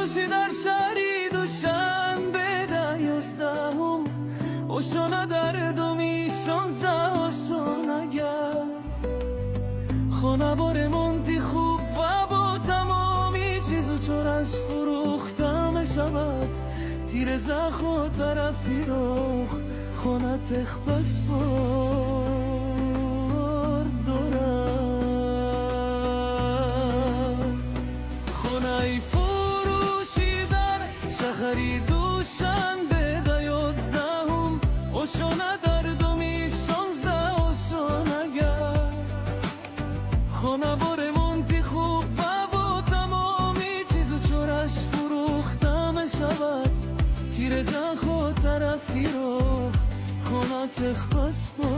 Фурӯшӣ дар шаҳри Душанбе да 11-ум, ошона дар думи 16 ошонагар. Хона бо ремонти хуб ва бо тамоми чизу чораш фурӯхта мешавад. Тирезаҳо тарафи роҳ, хона техпаспорт дорад. Хонаи фурӯшӣ дар шаҳри Душанбе да 11-ум, ошона дар думи 16 ошонагар. Хона бо ремонти хуб ва бо тамоми чизу чораш фурӯхта мешавад. Тирезаҳо тарафи роҳ, хона техпаспорт.